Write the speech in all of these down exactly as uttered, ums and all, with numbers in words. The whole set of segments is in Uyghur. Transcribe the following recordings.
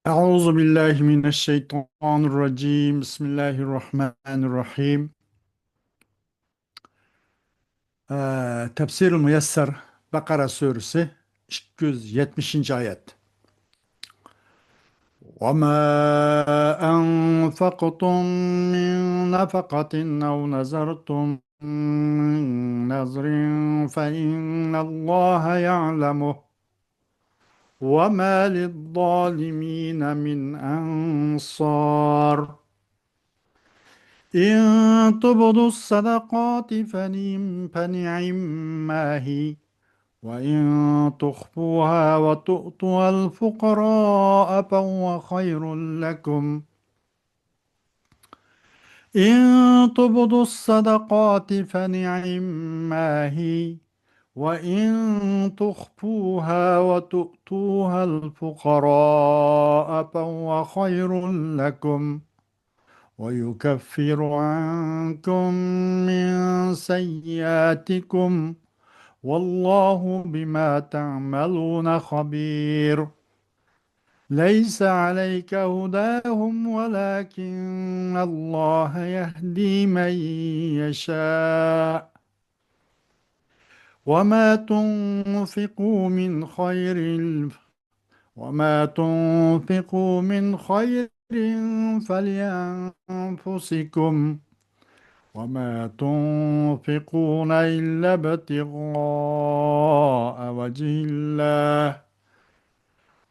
أعوذ بالله من الشيطان الرجيم. بسم الله الرحمن الرحيم. ئە، تەپسىرى مۇيەسسەر، بەقەرە سۈرىسى، ئىككى يۈز يەتمىشىنچى ئايەت. وما أنفقتم من نفقة أو نذرتم من نذر فإن الله يعلمه وما للظالمين من أنصار. إن تبدوا الصدقات فنعم، فنعم ما هي، وإن تخفوها وتؤتوها الفقراء فهو خير لكم، إن تبدوا الصدقات فنعم ما هي، وإن تخفوها وتؤتوها الفقراء فهو خير لكم، ويكفر عنكم من سيئاتكم، والله بما تعملون خبير. ليس عليك هداهم ولكن الله يهدي من يشاء. وما تنفقوا من خير، وما تنفقوا من خير فلأنفسكم، وما تنفقون إلا ابتغاء وجه الله،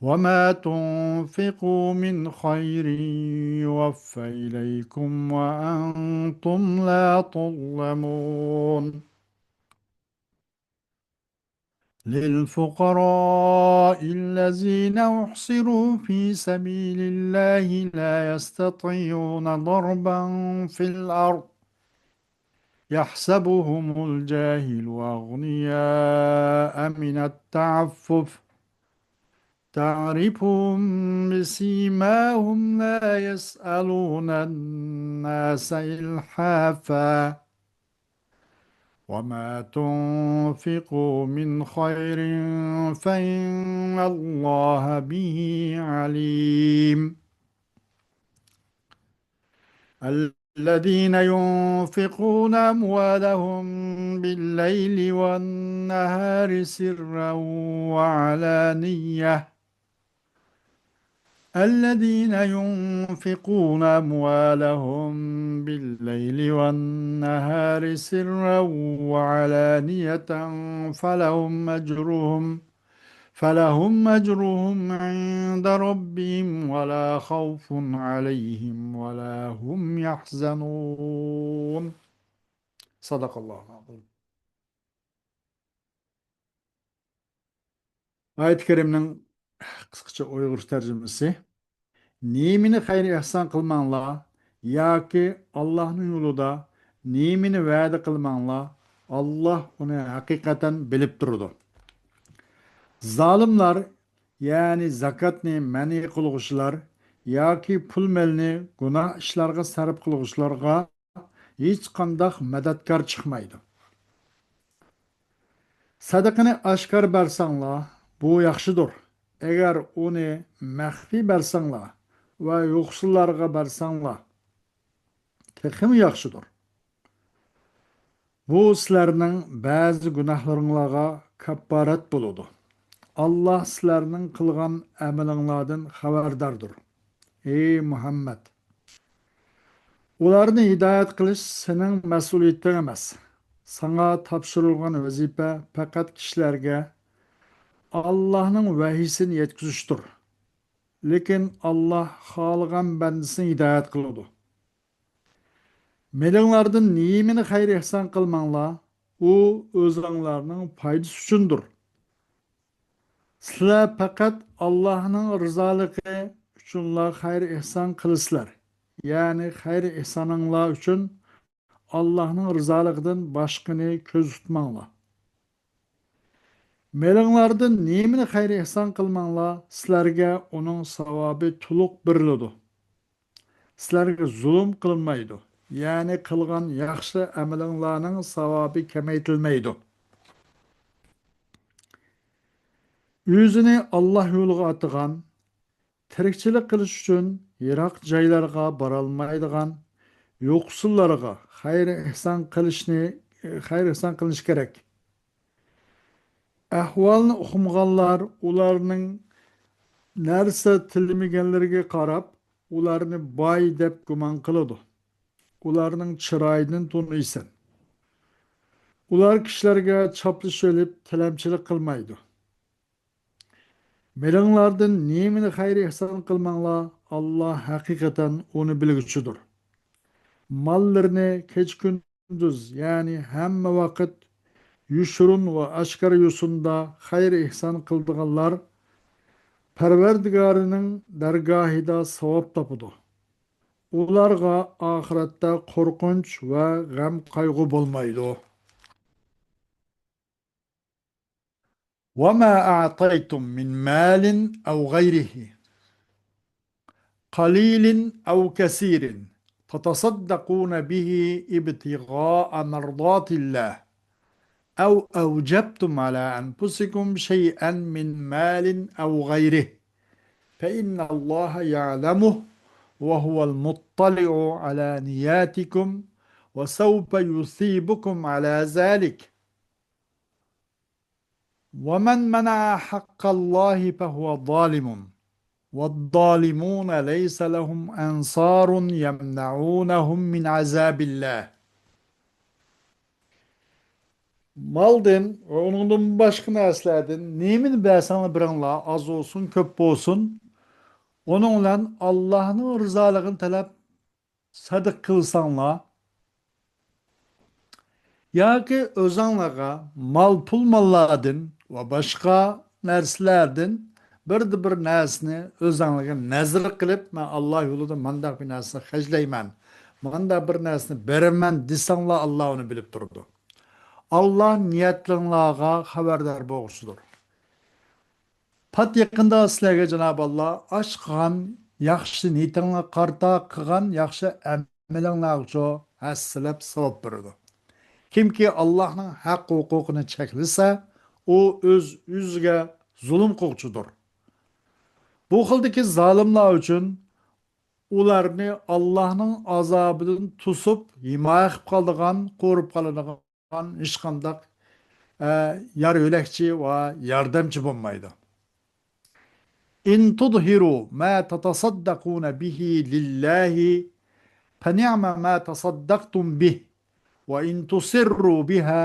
وما تنفقوا من خير يوف إليكم وأنتم لا تظلمون. للفقراء الذين أحصروا في سبيل الله لا يستطيعون ضربا في الأرض يحسبهم الجاهل أغنياء من التعفف تعرفهم بسيماهم لا يسألون الناس إلحافا وما تنفقوا من خير فإن الله به عليم. الذين ينفقون أموالهم بالليل والنهار سرا وعلانية، الذين ينفقون أموالهم بالليل والنهار سرا وعلانية فلهم أجرهم، فلهم أجرهم عند ربهم ولا خوف عليهم ولا هم يحزنون. صدق الله العظيم. ئايەت كەرىمنىڭ قىسقىچە ئۇيغۇرچە تەرجىمىسى. نېمىنى خەير ئېھسان قىلماڭلار ياكى ئاللاھنىڭ يولىدا نېمىنى ۋەدە قىلماڭلار، ئاللاھ ئۇنى ھەقىقەتەن بىلىپ تۇرىدۇ. زالىملار، يەنى زاكاتنى مەنئى قىلغۇچىلار ياكى پۇل-مېلىنى گۇناھ ئىشلارغا سەرپ قىلغۇچىلارغا ھېچقانداق مەدەتكار چىقمايدۇ. سەدىقىنى ئاشكارا بەرسەڭلار، بۇ ياخشىدۇر. ئەگەر ئۇنى مەخپىي بەرسەڭلار ۋە يوقسۇللارغا بەرسەڭلار، تېخىمۇ ياخشىدۇر. بۇ سىلەرنىڭ بەزى گۇناھلىرىڭلارغا كاپپارەت بولىدۇ. ئاللاھ سىلەرنىڭ قىلغان ئەمىلىڭلاردىن خەۋەرداردۇر. ئەي مۇھەممەد! ئۇلارنى ھىدايەت قىلىش سېنىڭ مەسئۇلىيىتىڭ ئەمەس. ساڭا تاپشۇرۇلغان ۋەزىپە پەقەت كىشىلەرگە ئاللاھنىڭ ۋەھىيسىنى يەتكۈزۈشتۇر. لېكىن ئاللاھ خالىغان بەندىسىنى ھىدايەت قىلىدۇ. مېلىڭلاردىن نېمىنى خەير-ئېھسان قىلماڭلار، ئۇ ئۆزۈڭلارنىڭ پايدىسى ئۈچۈندۇر. سىلەر پەقەت ئاللاھنىڭ رىزالىقى ئۈچۈنلا خەير-ئېھسان قىلىسىلەر. يەنى خەير-ئېھسانىڭلار ئۈچۈن ئاللاھنىڭ رىزالىقىدىن باشقىنى كۆزدە تۇتماڭلار. مېلىڭلاردىن نېمىنى خەير-ئېھسان قىلماڭلار، سىلەرگە ئۇنىڭ ساۋابى تولۇق بېرىلىدۇ. سىلەرگە زۇلۇم قىلىنمايدۇ، يەنى قىلغان ياخشى ئەمىلىڭلارنىڭ ساۋابى كېمەيتىلمەيدۇ. ئۆزىنى ئاللاھ يولىغا ئاتىغان، تىرىكچىلىك قىلىش ئۈچۈن يىراق جايلارغا بارالمايدىغان يوقسۇللارغا خەير ئېھسان قىلىشنى، خەير ئېھسان قىلىش كېرەك. ئەھۋالنى ئۇقمىغانلار ئۇلارنىڭ نەرسە تىلىمىگەنلىرىگە قاراپ، ئۇلارنى باي دەپ گۇمان قىلىدۇ. ئۇلارنىڭ چىرايىدىن تونۇيسەن. ئۇلار كىشىلەرگە چاپلىشىۋېلىپ تىلەمچىلىك قىلمايدۇ. مېلىڭلاردىن نېمىنى خەير ئېھسان قىلماڭلار، ئاللا ھەقىقەتەن ئۇنى بىلگۈچىدۇر. ماللىرىنى كېچە-كۈندۈز، يەنى ھەممە ۋاقىت يوشۇرۇن ۋە ئاشكارا يوسۇندا خەير ئېھسان قىلىدىغانلار پەرۋەردىگارىنىڭ دەرگاھىدا ساۋاب تاپىدۇ. ئۇلارغا ئاخىرەتتە قورقۇنچ ۋە غەم-قايغۇ بولمايدۇ. وما أعطيتم من مال أو غيره، قليل أو كثير، تتصدقون به ابتغاء مرضات الله، أو أوجبتم على أنفسكم شيئا من مال أو غيره، فإن الله يعلمه، وهو المطلع على نياتكم، وسوف يثيبكم على ذلك. ومن منع حق الله فهو ظالم، والظالمون ليس لهم أنصار يمنعونهم من عذاب الله. مالدىن ۋە ئۇنىڭدىن باشقا نەرسىلەردىن نېمىنى بەرسەڭلار بېرىڭلار، ئاز بولسۇن، كۆپ بولسۇن، ئۇنىڭ بىلەن ئاللاھنىڭ رىزالىقىنى تەلەپ سەدىقە قىلساڭلار، ياكى ئۆزەڭلارغا مال، پۇل ماللاردىن ۋە باشقا نەرسىلەردىن بىردە بىر نەرسىنى ئۆزەڭلارغا نەزىر قىلىپ، مەن ئاللا يولىدا مانداق بىر نەرسىنى خەجلەيمەن، مانداق بىر نەرسىنى بېرىمەن دېسەڭلار، ئاللا ئۇنى بىلىپ تۇرىدۇ. ئاللا نىيەتلىرىڭلارغا خەۋەردار بولغۇچىدۇر. پات يېقىندا سىلەرگە جانابى ئاللا ئاش قىلغان ياخشى نىيىتىڭلارغا قارىتا قىلغان ياخشى ئەمىلىڭلارغىچۇ ھەسسىلەپ ساۋاب بېرىدۇ. كىمكى ئاللانىڭ ھەق ھوقۇقىنى چەكلىسە، ئۇ ئۆز ئۆزىگە زۇلۇم قىلغۇچىدۇر. بۇ خىلدىكى زالىملار ئۈچۈن ئۇلارنى ئاللانىڭ ئازابىدىن توسۇپ، ھىمايە قىلىپ قالىدىغان، قورۇپ قالىدىغان ھېچقانداق، ئە، يار يۆلەكچى ۋە ياردەمچى بولمايدۇ. إن تظهروا ما تتصدقون به لله فنعم ما تصدقتم به، وإن تسروا بها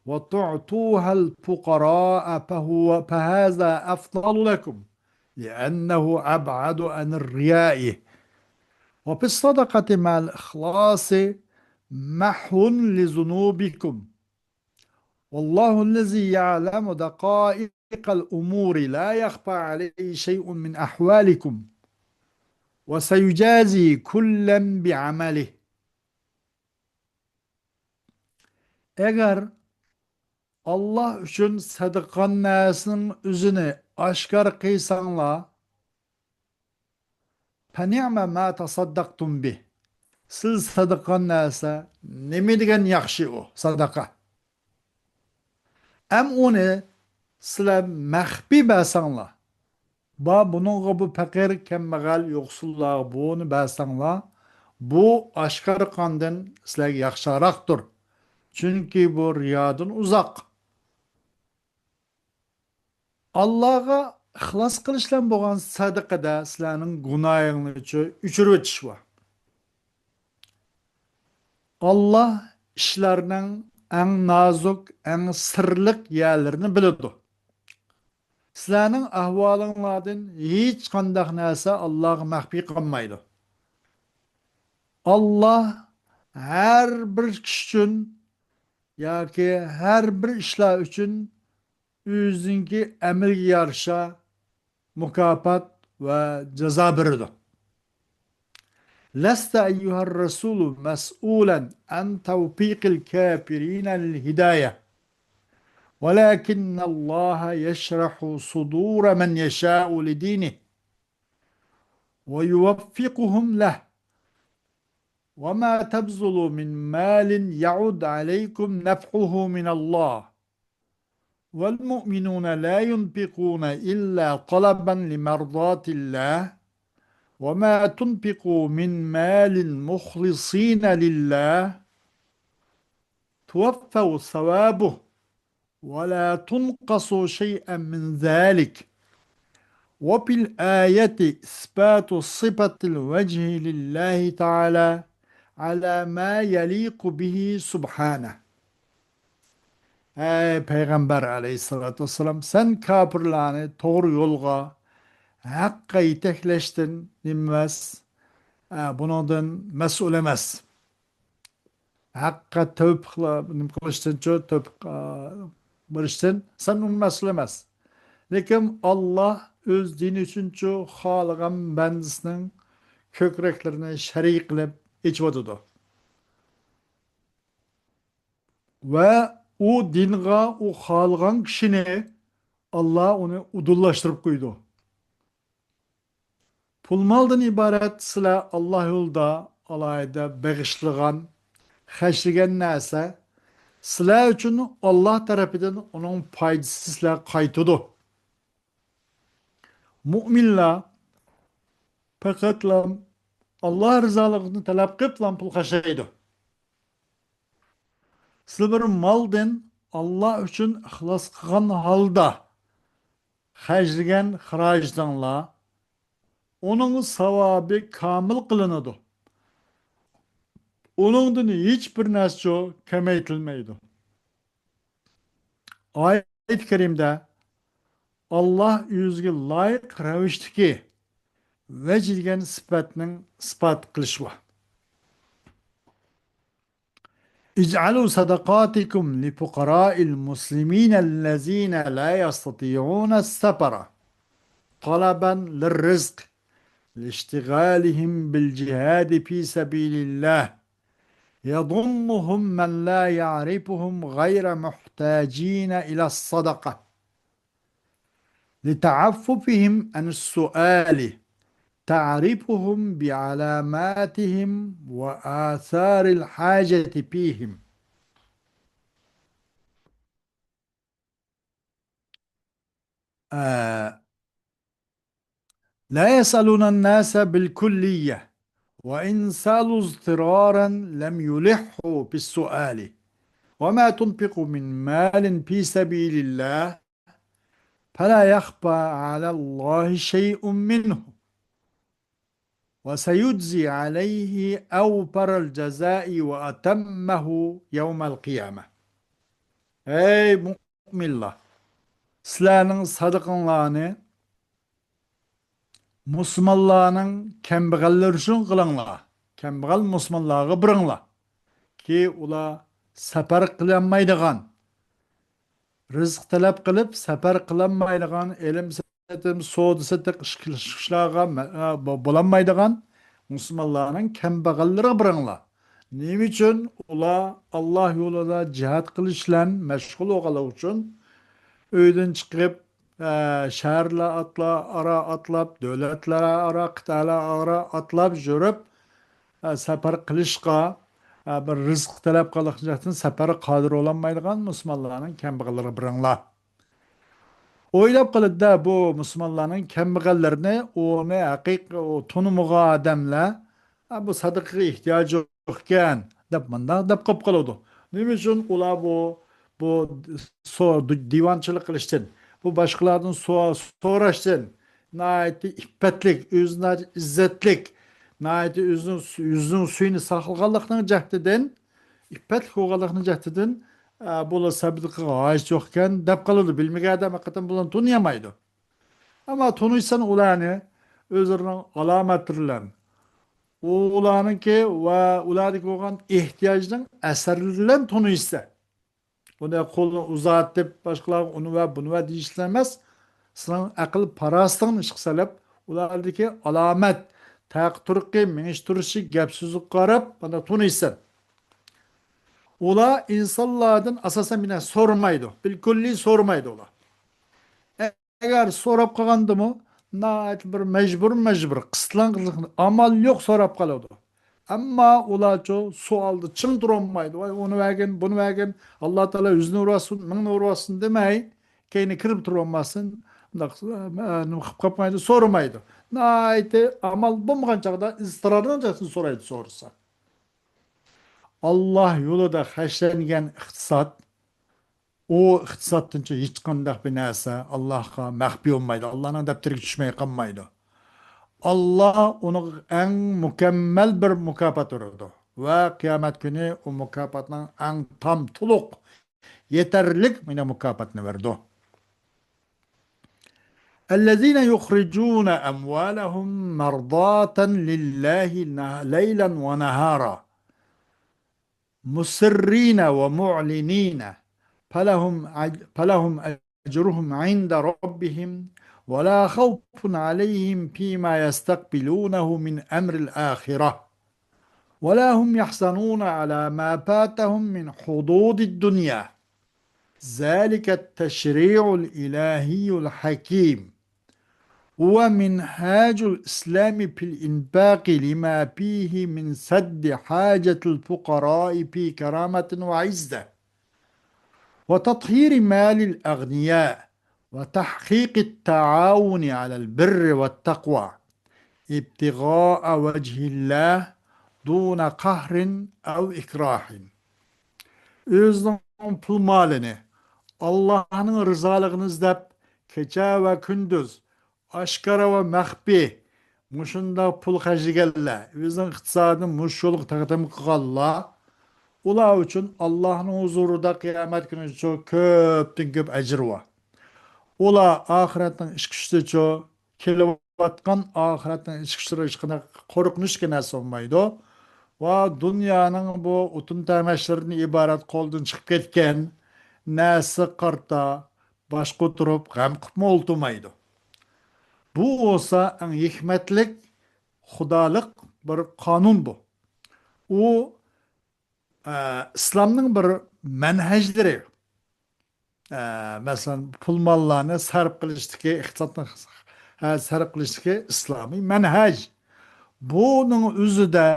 وتعطوها الفقراء فهو، فهذا أفضل لكم، لأنه أبعد عن الرياء، وفي الصدقة مع الإخلاص محو لذنوبكم، والله الذي يعلم دقائق الأمور لا يخفى عليه شيء من أحوالكم، وسيجازي كلا بعمله. ئەگەر ئاللا ئۈچۈن سەدىقە قىلغان نەرسىنىڭ ئۆزىنى ئاشكارا قىلساڭلار، فنعم ما تصدقتم به. سىز سەدىقە قىلغان نەرسە نېمە دېگەن ياخشى ئۇ سەدىقە. ئەم ئۇنى سىلەر مەخپىي بەرسەڭلار، با بۇنىڭغا، بۇ پەقىر، كەمبەغەل، يوقسۇللارغا بۇنى بەرسەڭلار، بۇ ئاشكارا قىلغاندىن سىلەرگە ياخشىراقتۇر. چۈنكى بۇ رىيادىن ئۇزاق. ئاللاغا ئىخلاس قىلىش بىلەن بولغان سەدىقىدە سىلەرنىڭ گۇناھىڭلارنى ئۆچۈرۈۋېتىش بار. ئاللا ئىشلارنىڭ ئەڭ نازۇك، ئەڭ سىرلىق يەرلىرىنى بىلىدۇ. سىلەرنىڭ ئەھۋالىڭلاردىن ھېچقانداق نەرسە ئاللاغا مەخپىي قالمايدۇ. ئاللا ھەر بىر كىشى ئۈچۈن ياكى ھەر بىر ئىشلار ئۈچۈن ئۆزىنىڭكى ئەمىلىگە يارىشا مۇكاپات ۋە جازا بېرىدۇ. لست أيها الرسول مسؤولا عن توفيق الكافرين للهداية، ولكن الله يشرح صدور من يشاء لدينه ويوفقهم له، وما تبذلوا من مال يعد عليكم نفعه من الله، والمؤمنون لا ينفقون إلا طلبا لمرضاة الله، وما تنفقوا من مال مخلصين لله توفوا ثوابه ولا تنقصوا شيئا من ذلك. وفي الآية إثبات صفة الوجه لله تعالى على ما يليق به سبحانه. ئەي پەيغەمبەر ئەلەيھىسسالاتۇ ۋەسسالام، سەن كاپىرلارنى توغرا يولغا، ھەققە يېتەكلەشتىن نېمە ئەمەس، ئە، بۇنىڭدىن مەسئۇل ئەمەس. ھەققە تەۋپىقلا-، نېمە قىلىشتىنچۇ، تەۋپىق، ئە، بېرىشتىن سەن ئۇنىڭ مەسئۇلى ئەمەس. لېكىن ئاللا ئۆز دىنى ئۈچۈنچۇ خالىغان بەندىسىنىڭ كۆكرەكلىرىنى شەرىك قىلىپ ئېچىۋاتىدۇ. ۋە ئۇ دىنغا ئۇ خالىغان كىشىنى ئاللا ئۇنى ئۇدۇللاشتۇرۇپ قويىدۇ. پۇل مالدىن ئىبارەت سىلەر ئاللا يولىدا ئالاھىدە بېغىشلىغان، خەجلىگەن نەرسە سىلەر ئۈچۈن ئاللا تەرىپىدىن ئۇنىڭ پايدىسى سىلەرگە قايتىدۇ. مۇئمىنلار پەقەتلا ئاللا رىزالىقىنى تەلەپ قىلىپلا پۇل خەجلەيدۇ. سىلەر بىر مالدىن ئاللا ئۈچۈن ئىخلاس قىلغان ھالدا خەجلىگەن خىراجىتىڭلار، ئۇنىڭ ساۋابى كامىل قىلىنىدۇ. ئۇنىڭدىن ھېچ بىر نەرسىچۇ كېمەيتىلمەيدۇ. ئايەت كەرىمدە ئاللا ئۆزىگە لايىق رەۋىشتىكى ۋەجھ دېگەن سۈپەتنىڭ ئىسپات قىلىشى بار. اجعلوا صدقاتكم لفقراء المسلمين الذين لا يستطيعون السفر طلبا للرزق لاشتغالهم بالجهاد في سبيل الله يظنهم من لا يعرفهم غير محتاجين إلى الصدقة لتعففهم عن السؤال تعرفهم بعلاماتهم وآثار الحاجة فيهم. آه، لا يسألون الناس بالكلية، وإن سألوا اضطرارا لم يلحوا بالسؤال، وما تنفقوا من مال في سبيل الله فلا يخفى على الله شيء منه، وسيجزي عليه أوفر الجزاء وأتمه يوم القيامة. ئەي مۇئمىنلار، سىلەرنىڭ سادىقىڭلارنى مۇسۇلمانلارنىڭ كەمبەغەللىرى ئۈچۈن قىلىڭلار. كەمبەغەل مۇسۇلمانلارغا بېرىڭلار. كى ئۇلار سەپەر قىلالمايدىغان، رىزىق تەلەپ قىلىپ سەپەر قىلالمايدىغان، ئېلىم سېتىم، سودا سېتىق ئىش-، ئىشلارغا مە-، ئە، بو-، بولالمايدىغان مۇسۇلمانلارنىڭ كەمبەغەللىرىگە بېرىڭلار. نېمە ئۈچۈن؟ ئۇلار ئاللا يولىدا جىھاد قىلىش بىلەن مەشغۇل بولغانلىقى ئۈچۈن ئۆيدىن چىقىپ، ئە، شەھەرلەر ئاتلا-، ئارا ئاتلاپ، دۆلەتلەر ئارا، قىتئەلەر ئارا ئاتلاپ يۈرۈپ، ئە، سەپەر قىلىشقا، ئە، بىر رىزىق تەلەپ قىلىشتىن سەپەرگە قادىر بولالمايدىغان مۇسۇلمانلارنىڭ كەمبەغەللىرىگە بېرىڭلار. ئويلاپ قېلىدۇ-دە، بۇ مۇسۇلمانلارنىڭ كەمبەغەللىرىنى، ئۇنى ھەقىقىي ئۇ تونۇمىغان ئادەملەر، «ئا، بۇ سادىقىغا ئېھتىياجى يوق ئىكەن» دەپ، مۇنداق دەپ قويۇپ قالىدۇ. نېمە ئۈچۈن؟ ئۇلار بۇ، بۇ سو-، دىۋانچىلىق قىلىشتىن، بۇ باشقىلاردىن سو-، سوراشتىن ناھايىتى ئىپپەتلىك، ئۆزىنى ناھايىتى ئىززەتلىك، ناھايىتى ئۆزىنىڭ، ئۆزىنىڭ سۈيىنى ساقلىغانلىقنىڭ جەھىتىدىن، ئىپپەتلىك بولغانلىقنىڭ جەھىتىدىن، ئە، بۇلار سادىقىغا ھاجىتى يوق ئىكەن دەپ قالىدۇ. بىلمىگەن ئادەم ھەقىقەتەن بۇلارنى تونۇيالمايدۇ. ئەمما تونۇيسەن ئۇلارنى ئۆزلىرىنىڭ ئالامەتلىرى بىلەن، ئۇلارنىڭكى ۋە ئۇلاردىكى بولغان ئېھتىياجنىڭ ئەسەرلىرى بىلەن تونۇيسەن. ئۇنى قولىنى ئۇزارتىپ، باشقىلارغا ئۇنى ۋە بۇنى ۋە دېيىشلەر ئەمەس، سېنىڭ ئەقىل پاراسىتىڭنى ئىشقا سېلىپ، ئۇلاردىكى ئالامەت، تەقى تۇرقى، مېڭىش تۇرۇشى، گەپ سۆزىگە قاراپ، مانا تونۇيسەن. ئۇلار ئىنسانلاردىن ئاساسەن بىر نەرسە سورىمايدۇ، بىلكۈللى سورىمايدۇ ئۇلار. ئەگەر سوراپ قالغاندىمۇ، ناھايىتى بىر مەجبۇر، مەجبۇر، قىستىلان، قىستىلان، ئامال يوق سوراپ قالىدۇ. ئەمما ئۇلارچۇ سوئالدا چىڭ تۇرالمايدۇ. ۋاي، ئۇنى بەرگىن، بۇنى بەرگىن، ئاللا تائالا يۈزنى ئۇرۇۋەتسۇن، مىڭنى ئۇرۇۋەتسۇن دېمەي، كەينىگە كىرىپ تۇرۇۋالماستىن، مۇنداق، ئە، نېمە قىلىپ قاپقاندۇ، سورىمايدۇ. ناھايىتى ئامال بولمىغان چاغدا، ئىزتىرارنىڭ چاغدا سورايدۇ، سورىسا. ئاللا يولىدا خەجلەنگەن ئىقتىساد، ئۇ ئىقتىسادتىنچە ھېچقانداق بىر نەرسە ئاللاغا مەخپىي بولمايدۇ، ئاللانىڭ دەپتىرىگە چۈشمەي قالمايدۇ. ئاللا ئۇنىڭغا ئەڭ مۇكەممەل بىر مۇكاپات بېرىدۇ ۋە قىيامەت كۈنى ئۇ مۇكاپاتنىڭ ئەڭ تام، تولۇق، يېتەرلىك مۇكاپاتنى بېرىدۇ. الذين يخرجون أموالهم مرضاة لله نه- ليلا ونهارا مسرين ومعلنين فلهم أج- فلهم أجرهم عند ربهم ولا خوف عليهم فيما يستقبلونه من أمر الآخرة ولا هم يحزنون على ما فاتهم من حظوظ الدنيا ذلك التشريع الإلهي الحكيم هو منهاج الإسلام في الإنفاق لما فيه من سد حاجة الفقراء في كرامة وعزة وتطهير مال الأغنياء وتحقيق التعاون على البر والتقوى ابتغاء وجه الله دون قهر أو إكراه. ئۆزىنىڭ پۇل مالىنى ئاللاھنىڭ رىزالىقىنى ئىزدەپ، كېچە ۋە كۈندۈز، ئاشكارا ۋە مەخپىي مۇشۇنداق پۇل خەجلىگەنلەر، ئۆزىنىڭ ئىقتىسادىنى مۇشۇ يولغا تەقدىم قىلغانلار، ئۇلار ئۈچۈن ئاللاھنىڭ ھۇزۇرىدا قىيامەت كۈنىچۇ كۆپتىن كۆپ ئەجرى بار. ئۇلار ئاخىرەتنىڭ ئىچكۈچىسىچۇ، كېلىۋاتقان ئاخىرەتنىڭ ئىچكۈچىلىرى ھېچقانداق قورقۇنچلۇق نەرسە بولمايدۇ. ۋە دۇنيانىڭ بۇ ئوتۇن تەمەچلىرىدىن ئىبارەت قولدىن چىقىپ كەتكەن نەرسە قارىتا باش قوتۇرۇپ، غەم قىپمۇ ئولتۇرمايدۇ. بۇ بولسا ئەڭ ھېكمەتلىك، خۇدالىق بىر قانۇن بۇ. ئۇ، ئە، ئىسلامنىڭ بىر مەنھەجلىرى. ئە، مەسىلەن، پۇل ماللارنى سەرپ قىلىشتىكى، ئىقتىسادنى، ئە، سەرپ قىلىشتىكى ئىسلامىي مەنھەج. بۇنىڭ ئۆزىدە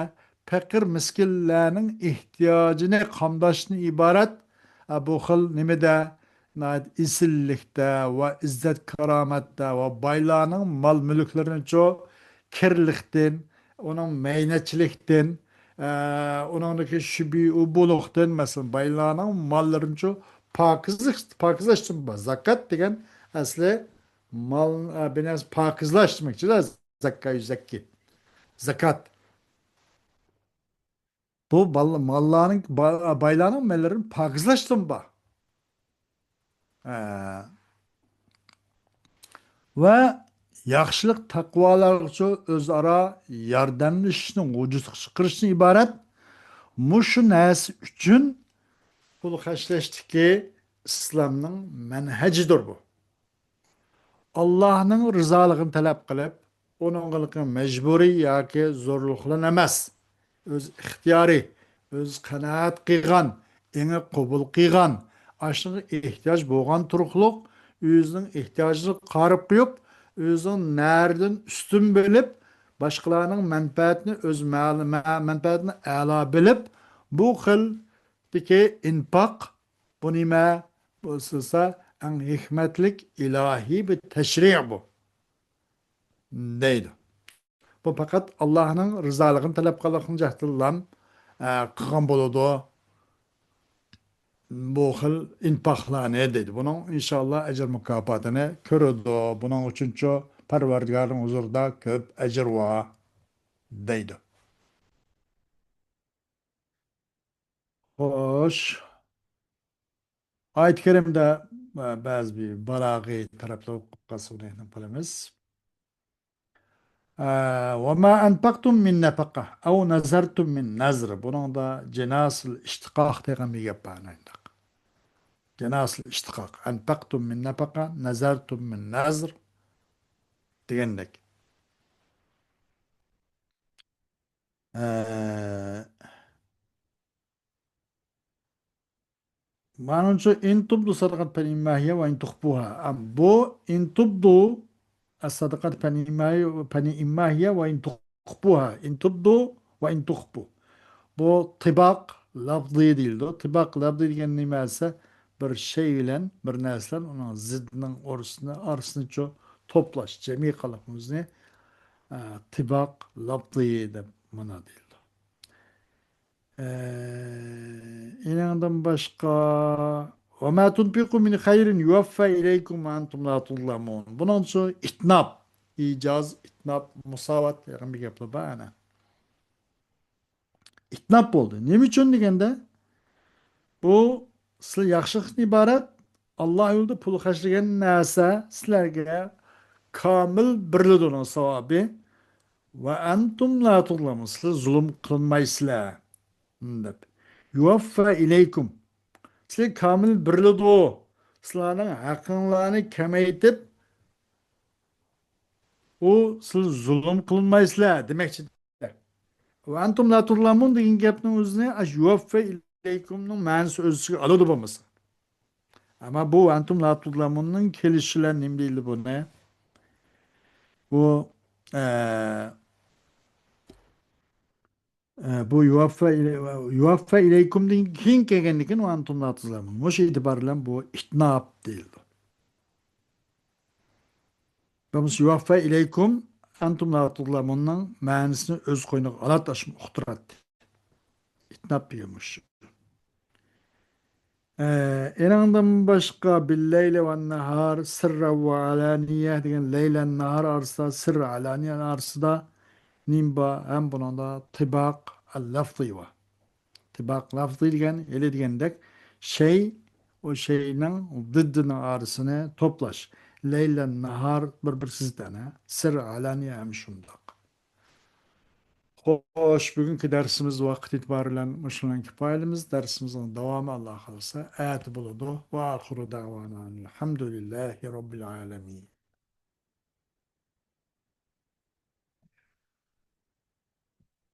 پەقىر مىسكىنلەرنىڭ ئېھتىياجىنى قامداشتىن ئىبارەت، ئە، بۇ خىل نېمىدە، ناھايىتى ئېسىللىكتە ۋە ئىززەت كارامەتتە ۋە بايلارنىڭ مال مۈلۈكلىرىنىچۇ كىرلىكتىن، ئۇنىڭ مەينەتچىلىكتىن، ئە، ئۇنىڭدىكى شۈبھە ئۇبۇلۇقتىن، مەسىلەن، بايلارنىڭ ماللىرىنىچۇ پاكىزلىق، پاكىزلاشتىن بار. زاكات دېگەن ئەسلى مال، ئە، بىر نەرسە پاكىزلاش دېمەكچىدە، زاكا، زەككى. زاكات. بۇ بال-، ماللارنىڭ، با-، بايلارنىڭ ماللىرىنى پاكىزلاشتىن بار. ئە، ۋە ياخشىلىق تەقۋالارغىچۇ ئۆزئارا ياردەملىشىشنى ۋۇجۇدقا چىقىرىشتىن ئىبارەت. مۇشۇ نەرسە ئۈچۈن پۇل خەجلەشتىكى ئىسلامنىڭ مەنھەجىدۇر بۇ. ئاللاھنىڭ رىزالىقىنى تەلەپ قىلىپ، ئۇنىڭغا مەجبۇرىي ياكى زورلۇق بىلەن ئەمەس، ئۆز ئىختىيارى، ئۆز قانائەت قىلغان، ئېڭى قوبۇل قىلغان، ئاشۇنىڭغا ئېھتىياج بولغان تۇرۇقلۇق، ئۆزىنىڭ ئېھتىياجىنى قارىپ قويۇپ، ئۆزىنىڭ نەرىدىن ئۈستۈن بىلىپ، باشقىلارنىڭ مەنپەئەتىنى ئۆز مەل-، مە-، مەنپەئەتىنى ئەلا بىلىپ، بۇ خىلدىكى ئىنپاق، بۇ نېمە؟ بۇ سىلسا ئەڭ ھېكمەتلىك ئىلاھىي بىر تەشرىئ بۇ، دەيدۇ. بۇ پەقەت ئاللاھنىڭ رىزالىقىنى تەلەپ قىلغان جەھەتتىنلا، ئە، قىلغان بولىدۇ بۇ خىل ئىنپاقلارنى، دەيدۇ. بۇنىڭ ئىنشاللا ئەجىر مۇكاپاتىنى كۆرىدۇ. بۇنىڭ ئۈچۈنچۇ پەرۋەردىگارنىڭ ھۇزۇرىدا كۆپ ئەجىر بار، دەيدۇ. خوش. ئايەت كەرىمدە، ئە، بەزى بىر بالاغىي تەرەپلەر بولۇپ قالسا، ئۇنى نېمە قىلىمىز؟ ئە، «وما أنفقتم من نفقة أو نذرتم من نذر». بۇنىڭدا جىناسىل ئىشتىقاق دېگەن بىر گەپ بار، ئانداق. جىناسىل ئىشتىقاق. «أنفقتم من نفقة، نذرتم من نذر» دېگەندەك. ئە، مانىڭچۇ، «إن تبدوا الصدقات فنعم هي وإن تخفوها». ئەم، بۇ «إن تبدوا الصدقات فنعم هي، فنعم هي وإن تخفوها». «إن تبدوا وإن تخفوا». بۇ تىباق لەفزى دېيىلىدۇ. تىباق لەفزى دېگەن نېمە دېسە، بىر شەي بىلەن، بىر نەرسە بىلەن ئۇنىڭ زىددىنىڭ ئورىسىنى، ئارىسىنى چو-، توپلاش، جەمئىي قىلىپ ئۆزىنى، ئە، تىباق لافزىي دەپ مانا دېيىلىدۇ. ئە، ئېنىڭدىن باشقا، «وما تنفقوا من خير يوف إليكم وأنتم لا تظلمون». بۇنىڭ ئۈچۈن ئىتناپ، ئىجاز، ئىتناپ، مۇساۋات دېگەن بىر گەپلەر بار ئەنە. ئىتناپ بولدى. نېمە ئۈچۈن دېگەندە، بۇ سىلەر ياخشىلىقتىن ئىبارەت، ئاللا يولىدا پۇل خەجلىگەن نەرسە سىلەرگە كامىل بېرىلىدۇ ئۇنىڭ ساۋابى. «وأنتم لا تظلمون»، سىلەر زۇلۇم قىلمايسىلەر دەپ. «يوف إليكم»، سىلەرگە كامىل بېرىلىدۇ. سىلەرنىڭ ھەققىڭلارنى كېمەيتىپ، ئۇ سىلەر زۇلۇم قىلمايسىلەر دېمەكچى. «وأنتم لا تظلمون» دېگەن گەپنىڭ ئۆزىنى ئاشۇ «يوف إليكم»نىڭ مەنىسى ئۆز ئىچىگە ئالىدۇ بولمىسا. ئەمما بۇ «وأنتم لا تظلمون»نىڭ كېلىشى بىلەن نېمە دېيىلدى بۇنى؟ بۇ، ئە، ئە، بۇ «يوف إلي-، يوف إليكم»دىن كېيىن كەلگەندىكىن «وأنتم لا تظلمون». مۇشۇ ئېتىبار بىلەن بۇ ئىتناپ دېيىلىدۇ. بولمىسا «يوف إليكم وأنتم لا تظلمون»نىڭ مەنىسىنى ئۆز قوينىغا ئالاتتى، ئاشۇ ئۇقتۇراتتى. ئىتناپ دېگەن مۇشۇ. ئە، ئېنىڭدىن باشقا «بالليل والنهار سرا وعلانية» دېگەن لەيلەن ناھار ئارىسىدا، سىر ئالانىيە ئارىسىدا نېمە بار؟ ھەم بۇنىڭدا تىباق لەفزىي بار. تىباق لەفزىي دېگەن، ھېلى دېگەندەك، شەي، ئۇ شەينىڭ زىددىنىڭ ئارىسىنى توپلاش. لەيلەن ناھار بىر-بىرسى زىت ئەنە. سىر ئالانىيە ھەم شۇنداق. خوش، بۈگۈنكى دەرسىمىز ۋاقىت ئېتىبارى بىلەن مۇشۇنىڭ كۇپايىلىمىز. دەرسىمىزنىڭ داۋامى، ئاللا خالىسا، ئەتە بولىدۇ. وآخر دعوانا أن الحمد لله رب العالمين.